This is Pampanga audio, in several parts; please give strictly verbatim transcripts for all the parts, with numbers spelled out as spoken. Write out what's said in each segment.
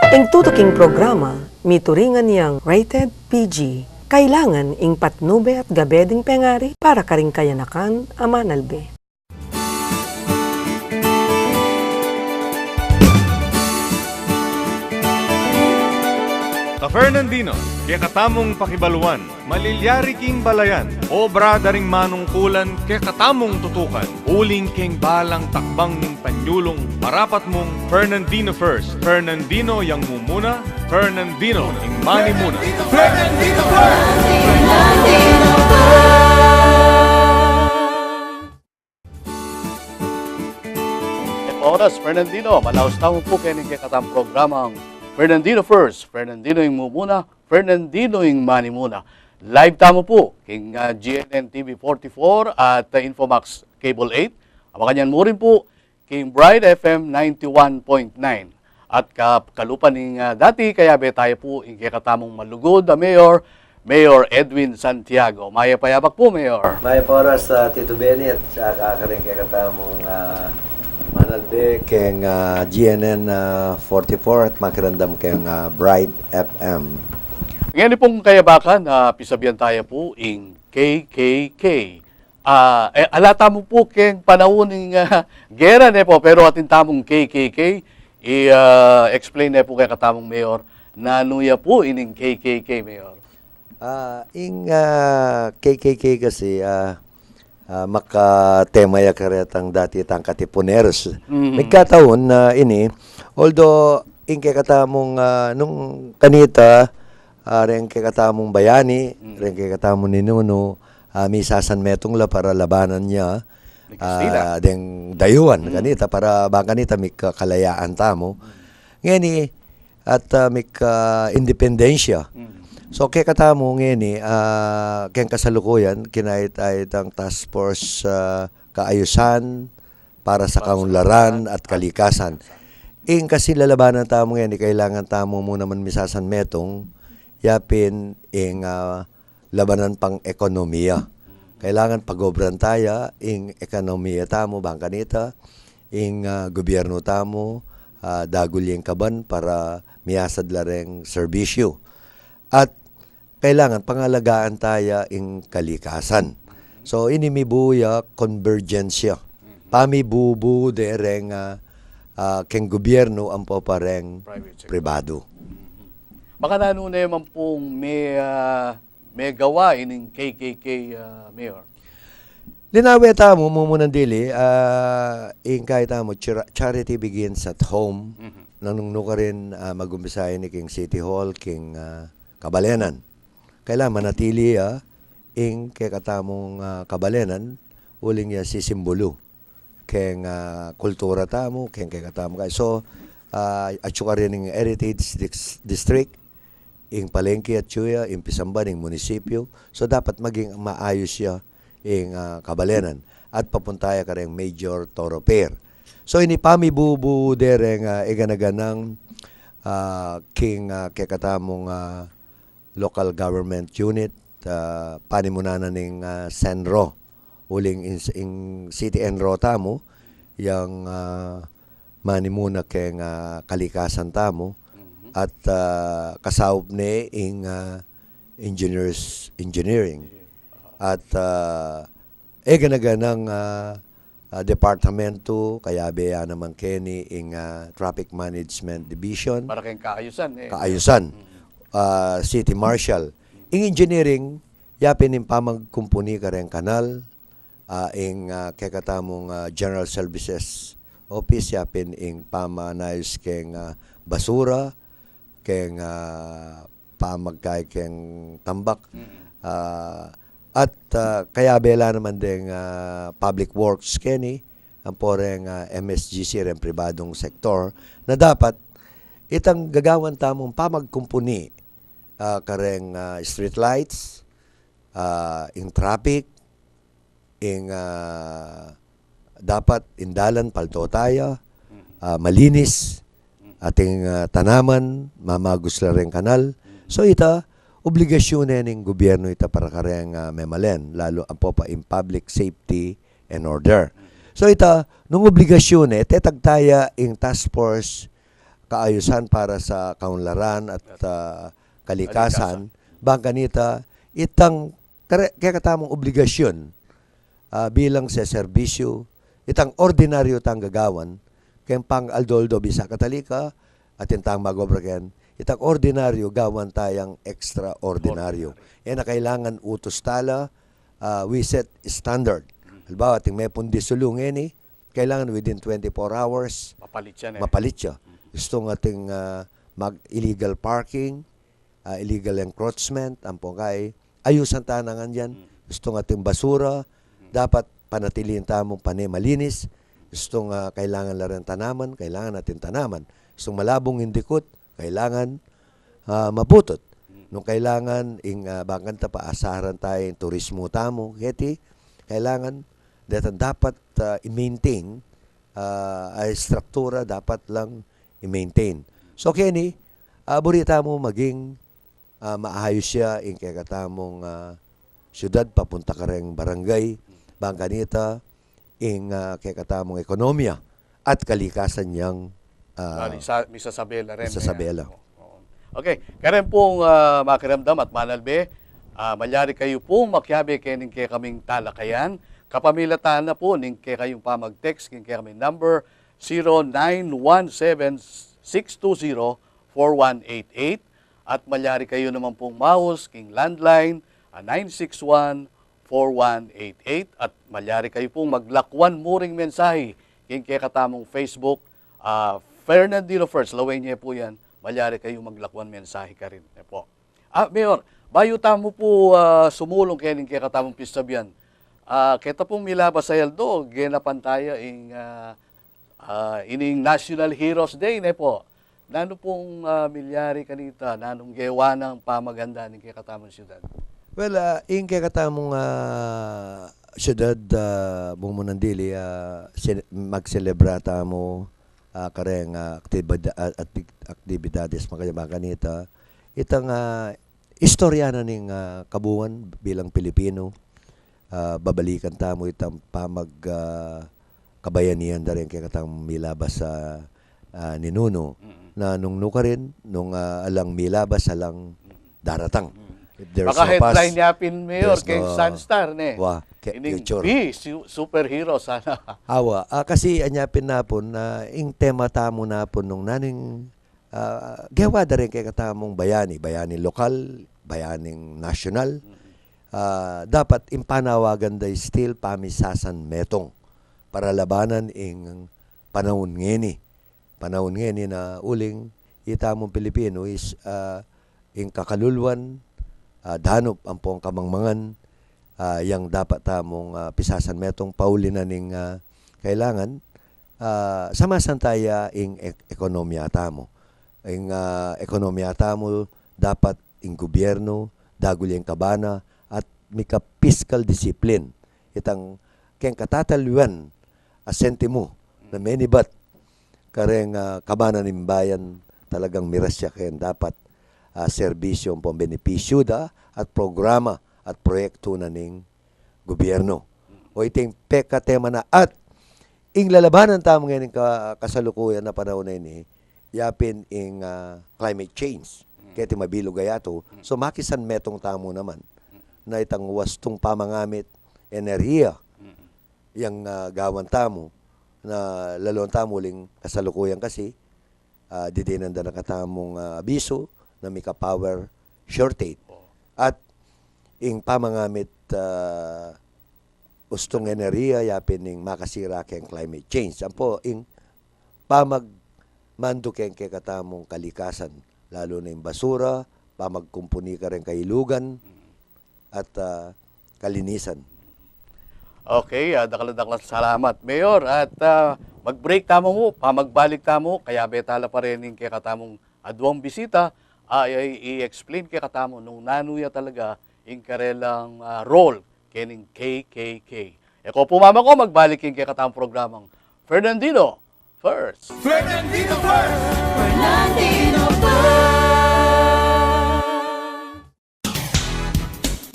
Ing tutuking programa, mituringan yang rated P G. Kailangan ing patnube at gabe ding pengari para karing kayanakan a manalbe. Ka Fernandino, kekatamung pakibaluan, malilyari king balayan, obra da ring manungkulan, kekatamung tutukan, uling keng balang takbang ning panyulung, marapat mung Fernandino First, Fernandino yang mumuna, Fernandino ing manimuna. Fernandino First! Oras, Fernandino, malaus tamu pu keni king kekatamung programang Fernandino First, Fernandino ing mumuna, Fernandino ing manimuna. Live tamu pu king, ah, G N N T V forty-four at, ah, Infomax Cable eight. Awakan yan mu rin pu king Bright F M ninety-one point nine. At ka-, kalupa ning, ah, dati, kayabe taya pu ing kekatamung malugud a mayor, Mayor Edwin Santiago. Mayap a yabak pu, Mayor. Mayap a oras, ah, Tito Benny, at saka karing kekatamung, ah, manalbe keng, ah, G N N, ah, forty-four at makiramdam keng, ah, Bright F M. Ngeni pung kayabakan, ah, pisabian taya pu ing K K K. Ah, e, ala tamu pu keng panaun ning, ah, gera ne pu, pero atin tamung K K K, i, ah, explain ne pu kekatamung Mayor, nanu ya pu ining K K K, Mayor? Ah, ing, ah, K K K kasi, ah, ah, makatema ya karetang dati tang katipuneros. Mhm. Migkataun na ini, although ing kekatamung, ah, nung kanita, ah, reng kekatamung bayani, Mm. reng kekatamung ninunu, ah, misasanmetung la para labanan ya, Ni Kastila. ah, deng dayuan, Mm. kanita, para bang kanita mika-, kalayaan tamu. Mm. Ngeni, at, ah, mika-, independensya. Mm. So, kekatamu ngeni, ah, keng kasalukuyan, kinait-ait ang task force, ah, kaayusan para sa Para sa kaunlaran kaunlaran at at kalikasan. kalikasan. Ing kasi lalabanan tamu ngeni, kailangan tamu mu naman misasanmetung, yapin ing, ah, labanan pang ekonomiya. Kailangan pagobran taya ing ekonomiya tamu, bang kanita, ing, ah, gobyernu tamu, ah, dagul ya ing kaban para miyasad la reng serbisyu. At kailangan pangalagaan taya ing kalikasan. So, ini mibuya konberjensya. Pamibubu de reng, ah, ah, keng gobyernu ampo pa reng Private sector. pribadu. Mhm. Baka nanu ne man pung me-, ah, megawa ining K K K, ah, Mayor? Linawe tamu, mumunang dili, ah, ing kai tamu, chira-, charity begins at home. Mhm. Nanu karin, ah, magumpisa ini king City Hall, king, ah, kabalenan. Kailangan manatili ya ing kekatamung, ah, kabalenan, uling ya sisimbulu keng, ah, kultura tamu, keng kekatamu kai. So, ah, atyu karin ing Heritage Dis-, District, ing palengke atyu ya, ing pisamban ing munisipyu. So, dapat maging maayus ya ing, ah, kabalenan at papunta ya kareng major thoroughfare. So, ini pamibubu de reng, ah, igana-ganang, ah, king, ah, kekatamung, ah, local government unit, ah, panimunan na ning, ah, CENRO. Uling ing, ing city ENRO tamu, yang, ah, manimuna keng, ah, kalikasan tamu, Mhm. at, ah, kasaup ne ing, ah, engineers, engineering. Engineer. Aha. At, ah, igana-ganang, ah, ah, departamentu, kayabe ya naman keni ing, ah, Traffic Management Division, Para keng kaayusan, eh. kaayusan, Mm. ah, City Marshal. Ing engineering, yapin ing pamagkumpuni kareng kanal, ah, ing, ah, kekatamung, ah, General Services Office, yapin ing pamanayus keng, ah, basura, keng, ah, pamagkai keng tambak. Mm. Ah, at, ah, kayabe la naman deng, ah, Public Works keni, ampo reng, ah, M S G C, reng pribadung sektor, na dapat itang gagawan tamung pamagkumpuni, ah, kareng, ah, street lights, ah, ing traffic, ing, ah, dapat ing dalan paldo taya, Mhm. ah, malinis, Mhm. ating, ah, tanaman, mamagus la reng kanal. Mhm. So ita, obligasyun ne ning gobyernu ita para kareng, ah, memalen, lalu ampo pa ing public safety and order. Mhm. So ita, nung obligasyun ne, tetag taya ing task force kaayusan para sa kaunlaran at, ah, kalikasan, bang kanita, itang kare-, kekatamung obligasyun, ah, bilang seserbisyu, itang ordinaryu tang gagawan, keng pang-aldo-aldo bisa katalika, atin tang magobra ken, itang ordinaryu gawan tayang extraordinaryu. E na kailangan utus tala, ah, we set standard. Halimbawa, ating mepun disulu ngeni, kailangan within twenty-four hours, mapalit ya, ne? Mapalit ya. Gusto ating, ah, mag-illegal parking, ah, illegal encroachment, ampong kay, ayusan ta na ngan yan. Gusto ating basura, dapat panatilihin tamung pane malinis. Gusto, ah, kailangan la rin tanaman, kailangan atin tanaman. Gusto malabung ing dikut, kailangan, ah, maputut. Nung kailangan, ing, ah, bang kanita paasaran taya ing turismu tamu, keti, kailangan, detang dapat, ah, i-maintain, ah, a struktura dapat lang i-maintain. So, keni, ah, buri tamu maging, ah, maayus ya ing kekatamung, ah, syudad papunta kareng barangay, bang kanita, ing, ah, kekatamung ekonomiya at kalikasan yang, ah, Sorry, sa, misasabela rin, misasabela. Eh. Oo, oo. Okay, karen pung, ah, makiramdam at manalbe, ah, malyari kayu pung makiabe kening kekaming talakayan, kapamilatan na pu ning kekayung pamag-text king kekaming number, zero nine one seven, six two zero, four one eight eight, at malyari kayu naman pung maus king landline, ah, nine six one, four one eight eight, at malyari kayu pung maglakwan mu ring mensahe king kekatamung Facebook, ah, Fernandino First, lawen ye pu yan, malyari kayu maglakwan mensahe karin, ne pu. Ah, Mayor, bayu tamu pu, ah, sumulung kening kekatamung pistabian, ah, keta pung milabas a aldo, genapan taya ing, ah, ah, ining National Heroes Day, ne pu. Nanu pung, ah, milyari kanita, nanung gewa nang pamaganda ning kekatamung syudad? Well, ah, ing kekatamung, ah, syudad, ah, mumunan dili, ah, sele-, magselebra tamu, ah, kareng, ah, aktibida-, ah, akti-, aktibidades makayabang kanita. Itang, ah, istorya na ning, ah, kabuan bilang Pilipino, ah, babalikan tamu itang pamag, ah, kabayanian da ring kekatang milabas a, ah, ninunu. Mm. Na nung nukarin, nung, ah, alang milabas, alang daratang. Mm. If there's no past, headline ya pin, Mayor, there's keng no Sunstar, ne? Wa, ke-, ining future. Be su-, superhero sana. Awa, ah, kasi anya pin napun, ah, ing tema tamu napun nung naning ah, gewa da ring kekatamung bayani, bayani lokal, bayaning nasyonal. Mm. Ah, dapat ing panawagan da still pamisasan metung para labanan ing panaun ngeni. Panaun ngeni na uling itamung Pilipino is, ah, ing kakaluluan, ah, danup ampong kamangmangan, ah, yang dapat tamung, ah, pisasan metung pauli na ning, ah, kailangan, ah, samasan taya ing ek-, ekonomiya tamu. Ing, ah, ekonomiya tamu dapat ing gubyernu, dagul ya ing kabana at mika fiscal discipline. Itang keng katataliwan a sentimu na menibat kareng, ah, kabana ning bayan talagang miras ya keng dapat, ah, serbisyu ampong benepisyu da at programa at proyektu na ning gubyernu. O iting pekatema na at ing lalabanan tamu ngeni ka-, kasalukuyan a panaun a ini, yapin ing, ah, climate change. Mm. Keti mabilug a yatu. Mm. So, makisan metung tamu naman. Mm. Na itang wastung pamangamit enerhiya. Mm. Yang, ah, gawan tamu, na lalon tamu uling kasalukuyan kasi, ah, didinan da na katamung, ah, abisu na mika power shortage. Oo. At ing pamangamit, ah, ustung enerhiya, yapin ing makasira keng climate change. Ampo, ing pamagmandu keng kekatamung kalikasan, lalu na ing basura, pamagkumpuni kareng kailugan, mm, at, ah, kalinisan. Okay, ah, dakal-dakal salamat, Mayor. At, ah, mag-break tamu mu, pamagbalik tamu, kayabe tala pa rin ing kekatamung aduang bisita, ah, i-, i-explain kekatamu nung nanu ya talaga ing karelang, ah, role kening K K K. E ko pu mamako, magbalik ing kekatamung programang Fernandino First. Fernandino First! Fernandino First!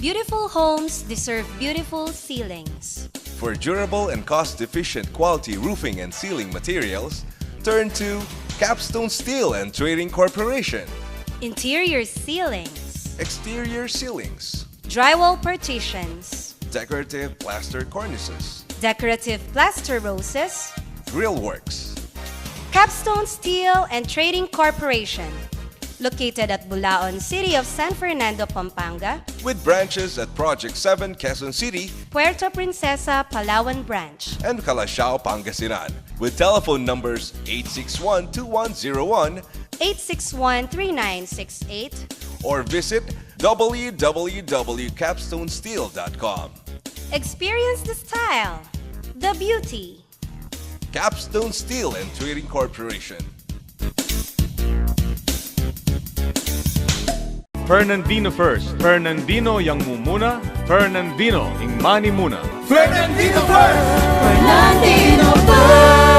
Beautiful homes deserve beautiful ceilings. For durable and cost-efficient quality roofing and ceiling materials, turn to Capstone Steel and Trading Corporation. Interior ceilings. Exterior ceilings. Drywall partitions. Decorative plaster cornices. Decorative plaster roses. Grill works. Capstone Steel and Trading Corporation. Located at Bulaon, City of San Fernando, Pampanga. With branches at Project seven, Quezon City. Puerto Princesa, Palawan Branch. And Calasiao, Pangasinan. With telephone numbers eight six one two one zero one, eight six one three nine six eight, or visit w w w dot capstone steel dot com. Experience the style, the beauty. Capstone Steel and Trading Corporation. Fernandino First. Fernandino yang mumuna. Fernandino ing manimuna. Fernandino First! Fernandino First!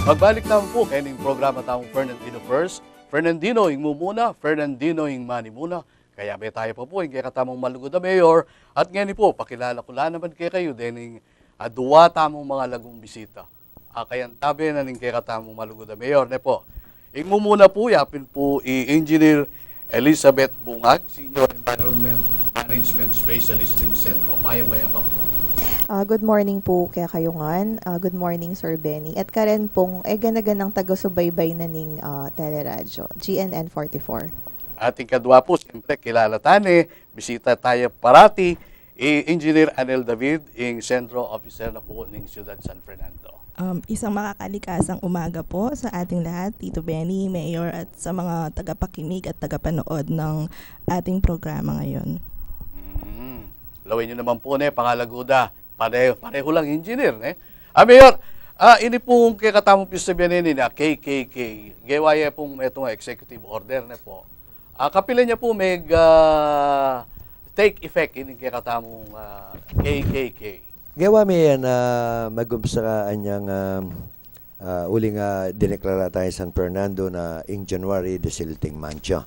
Magbalik tamu pu kening programa tamung Fernandino First. Fernandino ing mumuna, Fernandino ing manimuna. Kayabe taya pa pu ing kekatamung malugud a mayor, at ngeni pu, pakilala ku la naman kekayu dening adua tamung mga lagung bisita. A, kayantabe na ning kekatamung malugud a mayor, ne pu. Ing mumuna pu, ya pin pu i Engineer Elizabeth Bungag, Senior Environment Management Specialist ning sentro. Mayap a mayap pu. Ah, good morning pu kekayu ngan. Ah, good morning, Sir Benny. At karen pung e gana-ganang taga-subaybay na ning, ah, teleradyo, G N N forty-four. At ing kadua pu, siyempre, kilala ta ne, bisita taya parati, i Engineer Anel David, ing Sentro Officer na pu ning Siyudad San Fernando. Um, isang makakalikasang umaga po sa ating lahat, Tito Benny, Mayor, at sa mga tagapakinig at tagapanood ng ating programa ngayon. Mm. Lawen yu naman pu, ne, pangalaguda. Pareho, pareho lang engineer, ne? A, Mayor, a, ini pung kekatamung pisasabian ini na K K K. Gewa ye pung metung a executive order, ne pu. A, kapilan ya pu meg, a, take effect ining kekatamung, a, K K K? Gewa me yan, a, magumpisa anyang, a, a, uling, a, dineklara taya San Fernando na ing January disilit ing Mancha.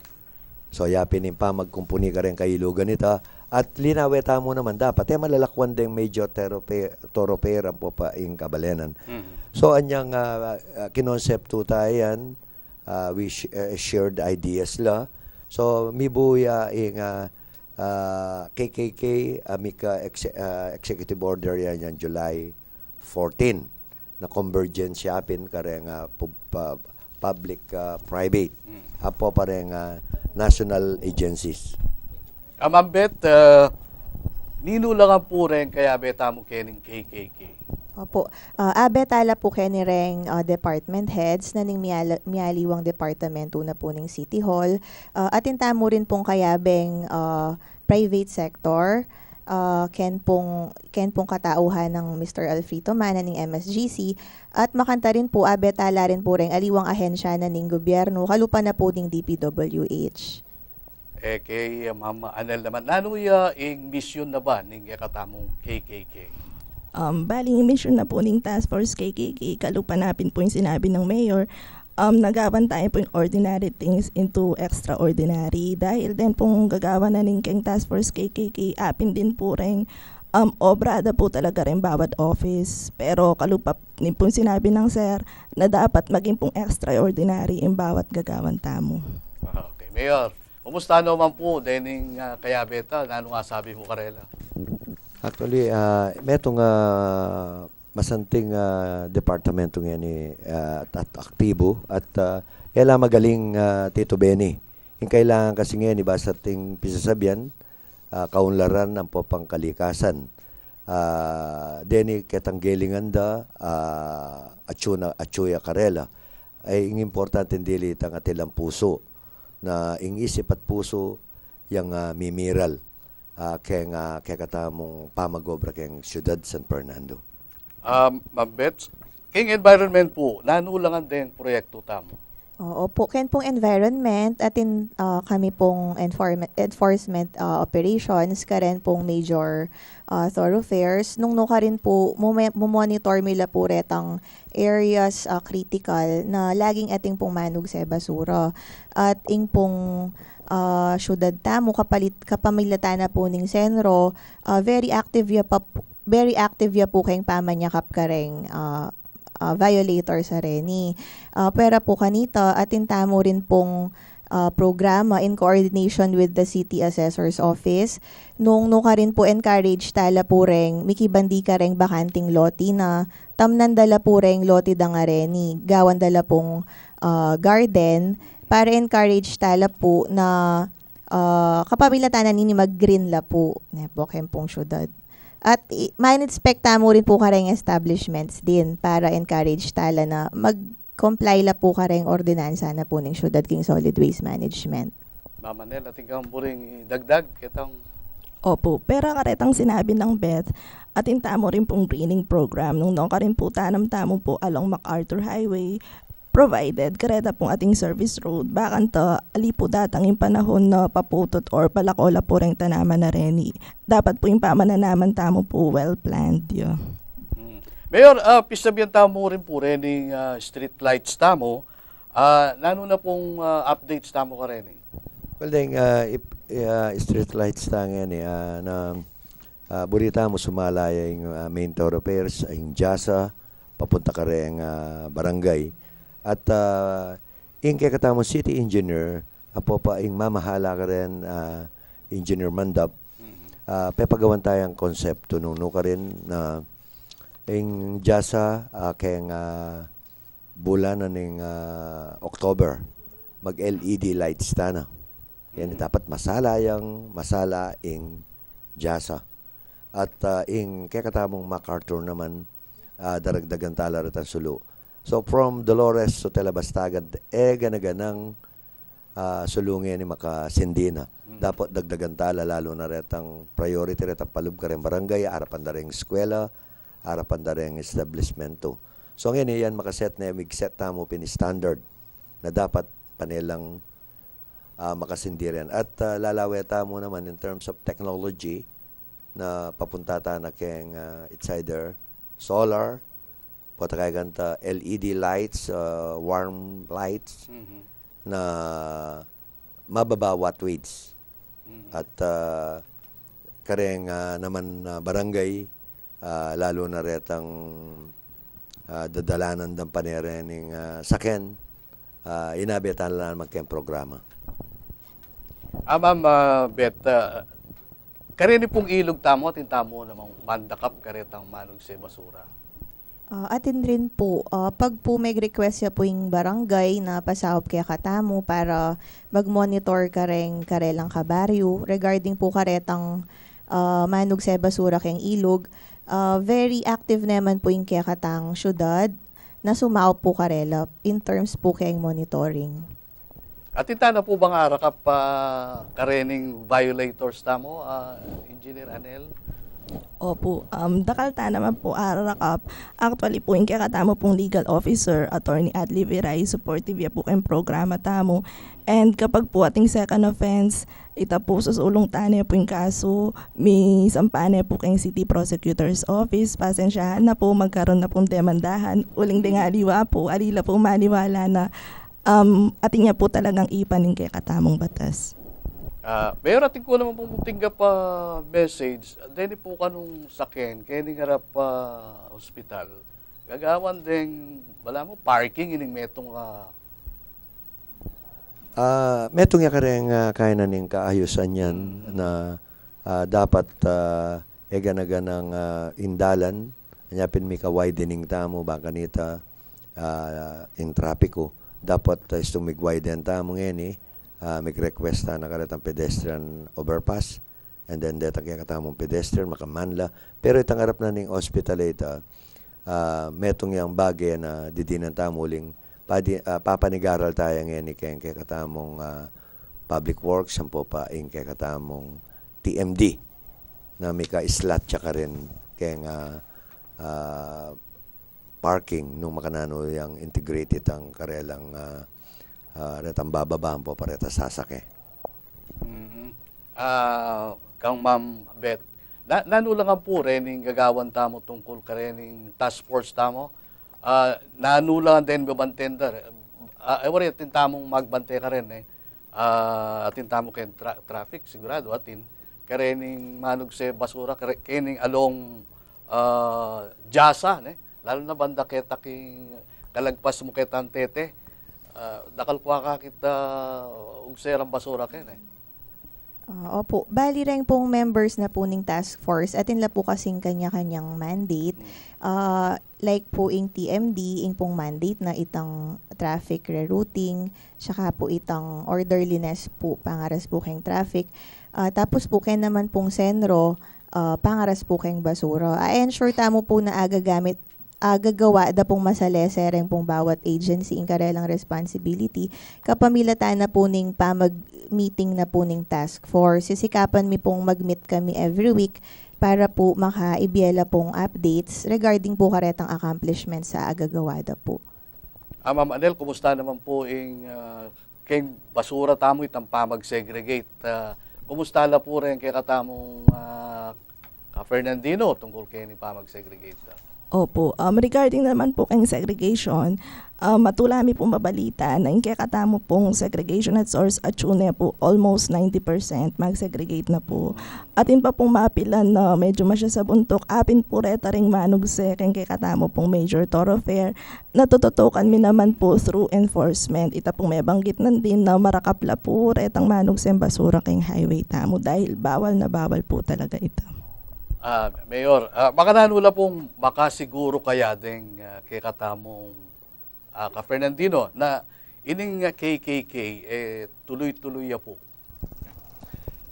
So, ya pin ing pamagkumpuni kareng kailugan ita, at linawe tamu naman dapat, e malalakwan deng major thoroughfare, thoroughfare ampo pa ing kabalenan. Mhm. So, anyang, a, a, kinonsepto taya yan, a, we sh-, a, shared ideas la. So, mibuya ing, a, a, K K K, a, mika exe-, a, executive order yan, yan July fourteen, na convergence ya pin kareng, a, pub-, pa-, public, a, private. Mm. Ampo pa reng, a, national agencies. A, Ma'am Beth, a, ninu la ngan pu reng kayabe tamu kening K K K? Opo. A, abe tala pu keni reng, a, department heads na ning miala-, mialiwang departamento na pu ning City Hall. A, atin tamu rin pung kayabeng, a, private sector, a, ken pung, ken pung katauhan nang Mister Alfredo Mana ning M S G C, at makanita rin pu, abe tala rin pu reng aliwang ahensya na ning gobyerno, kalupa na pu ning D P W H. E, kay, a, Ma'am Anel naman, nanu ya ing misyun na ba ning kekatamung K K K? Um, bali, ing misyun na pu ning Task Force K K K, kalupa na pin pu ing sinabi ng Mayor, um, nagawan taya pu ing ordinary things into extraordinary. Dahil din pung gagawan na ning keng Task Force K K K, apin din pu reng, um, obra da pu talaga reng bawat office. Pero kalupa rin pung sinabi ng Sir na dapat maging pung extraordinary ing bawat gagawan tamu. Okay, Mayor, kumusta naman pu dening, a, kayabe ta? Nanu ing asabi mu karela? Actually, a, metung, a, masanting, a, departamento ngeni, a, at, at aktibo at, a, kela magaling, a, Tito Benny. Ing kailangan kasi ngeni, basta ing pisasabian, a, kaunlaran ampo pangkalikasan. A, deni ketang gelingan da, a, atsu na, atsu ya karela. Ay, ing importante dili itang atilan pusu, na ing isip at pusu yang, a, mimiral, a, keng, a, kekatamung pamag-obra keng Siyudad San Fernando. Um, Ma'am Beth, keng environment pu, nanu la ngan deng proyekto tamu? Oo pu, ken pung environment, atin, a, kami pung enforme-, enforcement, a, operations, karen pung major, a, thoroughfares. Nung nukarin pu, mume-, mumonitor mi la pu retang areas, a, critical na laging atin pung manugse basura. At ing pung, ah, syudad tamu, kapalit, kapamilatan na pu ning Senro, ah, very active ya pa pu-, very active ya pu keng pamanyakap kareng, ah, ah, violator sa reni. Ah, pwera pu kanita, atin tamu rin pung, ah, programa in coordination with the City Assessor's Office. Nung nukarin pu encourage tala pu reng, mikibandi kareng bakanting lote na, tamnan da la pu reng lote da ngareni, gawan da la pung, ah, garden, para encourage tala pu na, ah, kapamilatan na nini mag-green la pu, ne pu, keng pung syudad. At i-, ma-inspect tamu rin pu kareng establishments din para encourage tala na mag-comply la pu kareng ordinansa na pu ning syudad king solid waste management. Ma'am Anel, atin kang buring idagdag ketang? Opo, pero karetang sinabi nang Beth, atin tamu rin pung greening program nung nukarin pu tanam tamu pu along MacArthur Highway, provided kareta pung ating service road, bakanta ali pu datang ing panahon na paputut or palako la pu reng tanaman na reni. Dapat pu ing pamananaman tamu pu well planned ya. Hmm. Mayor, ah, pisabian tamu rin pu rening, ah, street lights tamu. Ah, nanu na pung, ah, updates tamu kareni? Well, deng, ah, ip-, ah, street lights ta ngeni, ah, na, ah, buri tamu sumala ya ing, ah, main thoroughfares, ing jasa, papunta kareng, ah, barangay. At, ah, ing kekatamung city engineer, apo pa ing mamahala karen, ah, Engineer Mandap, ah, pepagawan tayang konsepto nung nukarin na ing jasa, ah, keng, ah, bulan na ning, ah, October, mag-L E D lights tana. Yan, dapat masala yang, masala ing jasa. At, ah, ing kekatamung MacArthur naman, ah, daragdagan tala retang sulu. So, from Dolores, Sotelo, Bastagan, e gana-ganang, ah, sulu ngeni makasindi na. Dapat dagdagan tala, lalu na retang priority, retang palub kareng barangay, arapan da reng eskwela, arapan da reng establishmento. So, ngeni yan makaset na, mig-set tamu pin standard na dapat pane lang, ah, makasindi rin. At, ah, lalawe tamu naman in terms of technology na papunta tana keng, ah, it's either solar, pota kaya kanta L E D lights, ah, warm lights na mababa watt waits. At, ah, kareng, ah, naman, ah, barangay, ah, lalu na retang, ah, dadalanan dang pane rening, ah, saken, ah, inabe tana la naman keng programa. Ah, Ma'am, ah, Beth, ah, kareni pung ilug tamu, atin tamu namang mandakap karetang manugse basura. Ah, atin rin pu, ah, pag pu meg-request ya pu ing barangay na pasaup kekatamu para mag-monitor kareng karelang kabaryu regarding pu karetang, ah, manugse basura keng ilug, ah, very active naman pu ing kekatang syudad na sumaup pu karela in terms pu keng monitoring. Atin tana pu bang arakap pa karening violators tamu, ah, Engineer Anel? Opu, um, dakal tana man pu ararakap. Actually pu, ing kekatamu pung legal officer, Attorney Adley Viray, supportive ya pu keng programa tamu. And kapag pu ating second offense, ita pu susulung tana pu ing kasu, misampa ne pu keng City Prosecutor's Office, pasensyahan na pu, magkaroon na pung demandahan, uling deng aliwa pu, ali la pu maniwala na um, atin ya pu talagang ipan ing kekatamung batas. Ah, Mayor, atin ku naman pung tinggap a message, deni pu kanung saken, keni ngarap a ospital. Gagawan deng, balamu, parking ining metung a. Ah, metung ya kareng, ah, kainan ning kaayusan yan na, ah, dapat, ah, e gana-ganang, ah, ing dalan, anya pin mika-widening tamu, bang kanita, ah, ing trapiku. Dapat, ah, istung mig-widen tamu ngeni, ah, mig-request tana karetang pedestrian overpass, and then detang kekatamung pedestrian, makaman la. Pero itang arap na ning ospital a ita, ah, metung yang bage na didinan tamu uling padi-, ah, papanigaral taya ngeni keng kekatamung, ah, Public Works, ampo pa ing kekatamung T M D na mika-slot ya karin keng, ah, ah, parking nung makananu yang integrate itang karelang, ah, ah, retang bababa ampo pa reta sasake. Mhm. Ah, kang Ma'am Beth, na, nanu la ngan pu rening gagawan tamu tungkul karening task force tamu? Ah, nanu la ngan den bebanten da? Ah, e wari atin tamung magbante karen e. Ah, atin tamu keng tra-, traffic, sigurado atin. Karening manugse basura, kare-, kening along, ah, Jasa, ne? Lalu na banda keta king kalagpas mu ketang Tete. Ah, dakal kua kakit, ah, ugse rang basura keni. Ah, opo. Bali, reng pung members na po ning task force, atin la po kasing kanya-kanyang mandate. Ah, like po ing T M D, ing pung mandate na itang traffic rerouting, saka po itang orderliness po, pangaras po keng traffic. Ah, tapos po, kaya naman pong Senro, ah, pangaras po keng basura. A-ensure tamu po na agagamit, agagawa da pong masalese reng pong bawat agency ing karelang responsibility, kapamilatan na po ning pamag-meeting na po ning task force. Sisikapan mi pong mag-meet kami every week para po makaibie la pong updates regarding po karetang accomplishments a agagawa da po. Ah, Ma'am Anel, kumusta naman po ing, ah, keng basura tamu itang pamag-segregate? Ah, kumusta la po rin kekatamung, ah, ka-Fernandino tungkol keni pamag-segregate? Opo. Um, regarding naman po keng segregation, um, matula mi pong mabalita na ing kekatamu pong segregation at source, atyu ne po, almost ninety percent mag-segregate na po. Atin pa pong mapilan na medyo masya sa buntuk, apin po reta ring manugse keng kekatamu pong major thoroughfare. Natututukan mi naman po through enforcement. Ita pong mebanggit nandin na marakap la po retang manugseng basura keng highway tamu dahil bawal na bawal po talaga ita. Ah, Mayor, ah, makananu la pong makasiguru kaya deng, ah, kekatamung, ah, ka-Fernandino na ining, ah, K K K, eh, tuloy-tuloy ya po?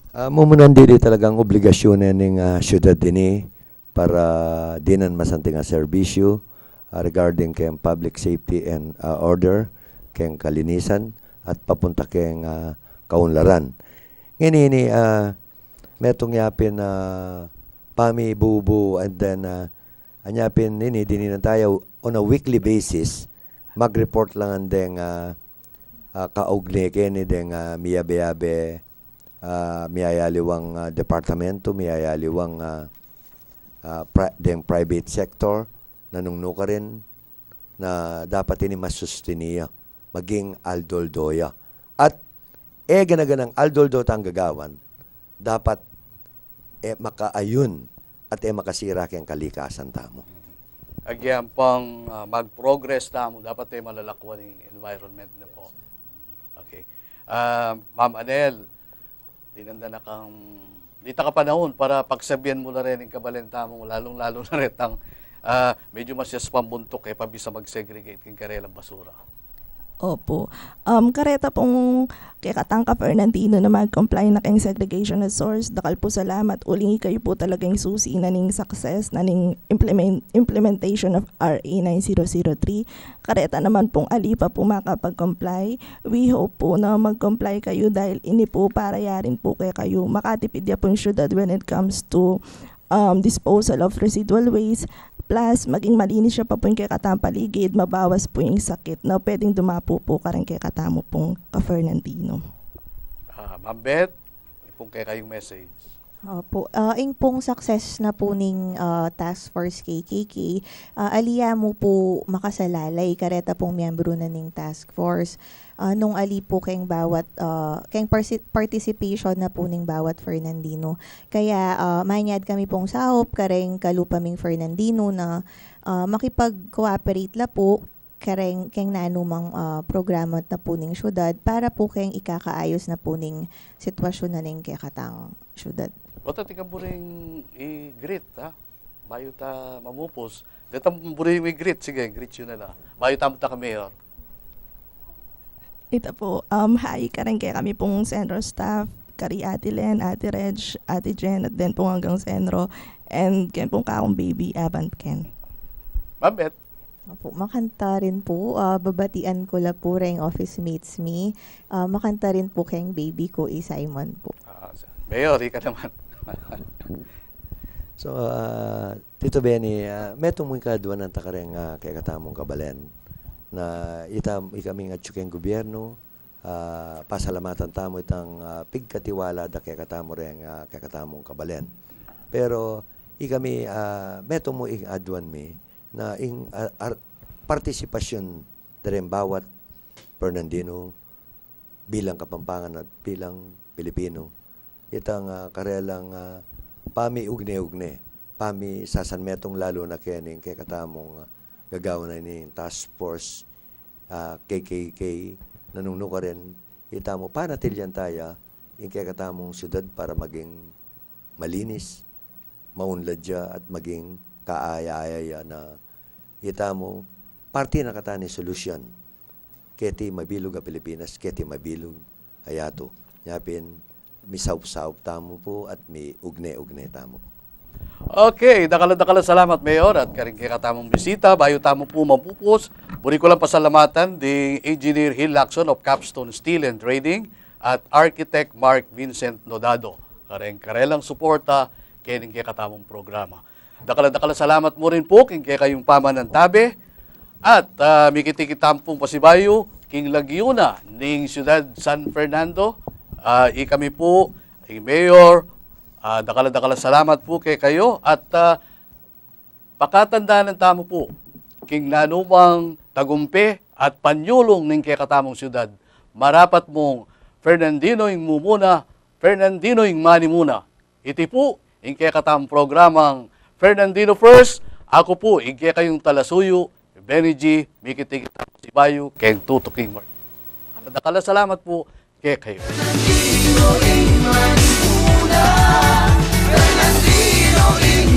Ah, mumunan didi talagang obligasyun ning, ah, syudad ini para dinan masanting a serbisyu, ah, regarding keng public safety and, ah, order, keng kalinisan, at papunta keng, ah, kaunlaran. Ngeni ini, ah, metung yapin, ah, pamibubu, and then, ah, anya pin ini, dininan tayu on a weekly basis, mag-report la ngan deng, ah, ah, kaugne keni deng, ah, miyabe-yabe, ah, miyayaliwang, ah, departamento, miyayaliwang, ah, ah, pri-, deng private sector, na nung nukarin, na dapat ini masustain ya, maging aldo-aldo ya. At e gana-ganang aldo-aldo tang gagawan, dapat e makaayun at e makasira keng kalikasan tamu. Agyan pang, ah, mag-progress tamu, dapat e malalakwan ing environment na po. Okay. Ah, Ma'am Anel, dinanda na kang, dita ka panahun para pagsabian mu la rin ing kabalen tamu, lalung-lalu na retang, ah, medyo masyas pang buntuk e pa bisa mag-segregate king karelang basura. Opo. Um, kareta pong kekatang ka-Fernandino na mag-comply na keng segregation at source, dakal po salamat. Uling ikayu po talaga ing susi na ning success na ning implement-, implementation of R A nine zero zero three. Kareta naman pong ali pa po makapag-comply, we hope po na mag-comply kayu dahil ini po para ya rin po kekayu. Makatipid ya pong syudad when it comes to, um, disposal of residual waste. Plus, maging malinis ya pa po ing kekatang paligid, mabawas po ing sakit na pwedeng dumapu po kareng kekatamu pong ka-Fernandino. Ah, Ma'am Beth, ipong kekayung message. Opo. Ah, ing pong success na po ning, ah, Task Force K K K, ah, ali ya mu po makasalalay kareta pong miyembro na ning task force. Ah, nung ali po keng bawat, ah, keng parsi-, participation na po ning bawat Fernandino. Kaya, ah, manyad kami pong saup kareng kalupa ming Fernandino na, ah, makipag-cooperate la po kareng, keng nanumang, ah, programa na po ning syudad para po keng ikakaayus na po ning sitwasyun na ning kekatang syudad. Bota, tika buring i-greet, ha? Bayu ta mamupus. Deta buring i-greet, sige, greet yu na la. Bayu ta munta ka Mayor. Ita po, um, hi, kareng kekami pong Senro staff, kari Ate Len, Ate Reg, Ate Jen, at then pong anggang Senro, and keng pong kakung baby, Evan Ken. Ma'am Beth. Opo, makanta rin po, ah, babatian ko la po reng office mates mi. Ah, makanta rin po keng baby ko, i Simon po. Ah, sa-, Mayor, ika naman. So, ah, Tito Benny, ah, metung mu ing kaadwanan ta kareng, ah, kekatamung kabalen. Na ita, ikaming atyu keng gubyernu, ah, pasalamatan tamu itang, ah, pigkatiwala da kekatamu reng, ah, kekatamung kabalen. Pero ikami, ah, metung mu ing adwan mi na ing, ah, ar-, partisipasyun da reng bawat Fernandino, bilang Kapampangan at bilang Pilipino, itang, ah, karelang, ah, pamiugne-ugne, pamisasanmetung, lalu na kening kekatamung, ah, gagawan na ning task force, ah, K K K, nanu nung nukarin, ita mu panatilian taya ing kekatamung syudad para maging malinis, maunlad ya at maging kaaya-aya ya na ita mu parte na kata ning solusyon keti mabilug a Pilipinas, keti mabilug a yatu. Nya pin, misaup-saup tamu pu at miugne-ugne tamu pu. Okay, dakal a dakal a salamat, Mayor, at karing kekatamung bisita. Bayu tamu pu mapupus, buri ku lang pasalamatan ding Engineer Hill Lacson of Capstone Steel and Trading at Architect Mark Vincent Nodado, kareng karelang suporta kening kekatamung programa. Dakal a dakal a salamat mu rin pu king kekayung pamanantabe. At, ah, mikit-ikit tamu pung pasibayu king lagyu na ning Syudad San Fernando. Ah, ikami pu, ing Mayor, ah, dakal a dakal a salamat pu kekayu. At, ah, pakatandanan tamu pu king nanumang tagumpe at panyulung ning kekatamung syudad, marapat mung Fernandino ing mumuna, Fernandino ing manimuna. Iti pu ing kekatamung programang Fernandino First. Aku pu ing kekayung talasuyu, Benny G. Mikit-ikit tamu pasibayu keng tutuking Mark. Dakal a dakal a salamat pu kekayu. Fernandino ing manimuna, Fernandino ing